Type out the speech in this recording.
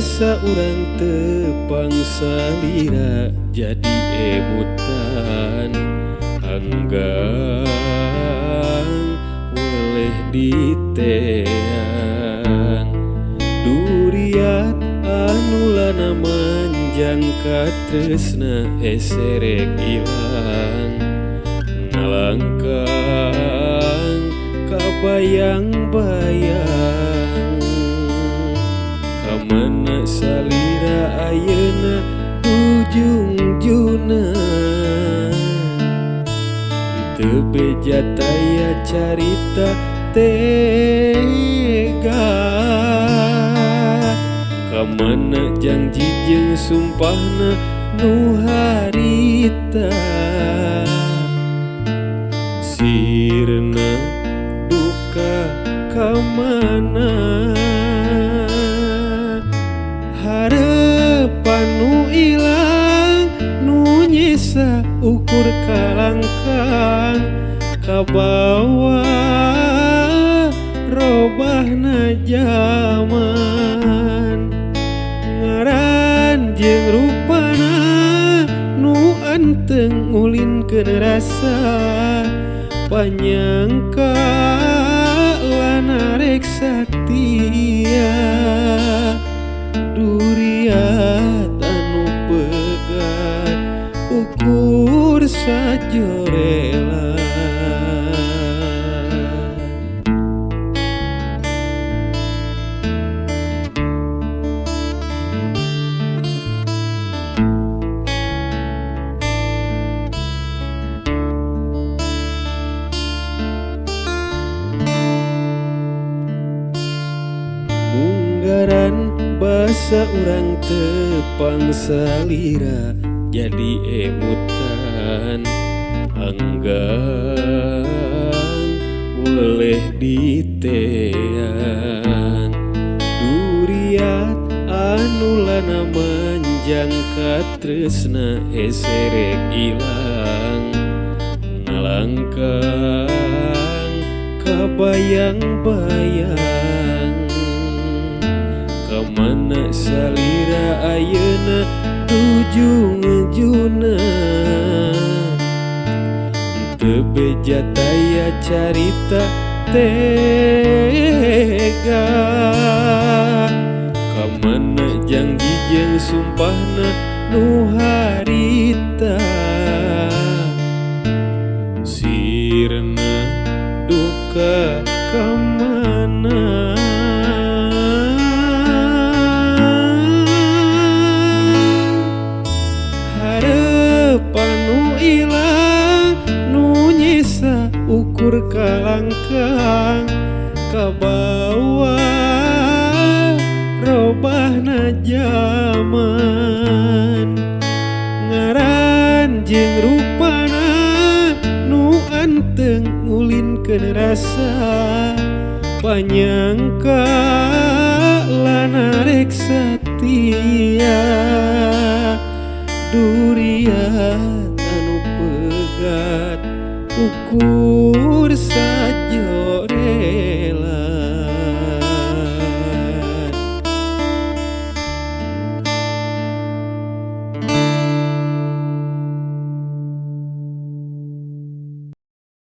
Basa urang tepang salira jadi emutan. Anggang weleh diteang duriat anu lana manjang katresna heserek ilang. Nalangkang kabayang-bayang kamana salira ayeuna ujung juna. Teu beja taya carita tega kamana janji jeung sumpahna nu harita. Sirna duka kamana harepan nu ilang nu nyisa ukur kalangkang kabawa robahna jaman. Ngaran jeung rupana nu anteng ngulinkeun rasa panyangka lana rek satia. Duriat anu pegat ukur sajorela. Munggaran basa urang tepang salira jadi emutan. Anggang weleh diteang duriat anu lana manjang katresna heserek ilang. Nalangkang kabayang-bayang kamana salira ayeuna tujung juna. Teu beja taya carita tega kamana janji jeung sumpahna nu harita. Sirna duka kamana harepan nu ilang nu nyisa ukur kalangkang kabawa robahna jaman. Ngaran jeung rupana nu anteng ngulinkeun rasa panyangka lana rek satia. Duriat anu pegat ukur sajorela.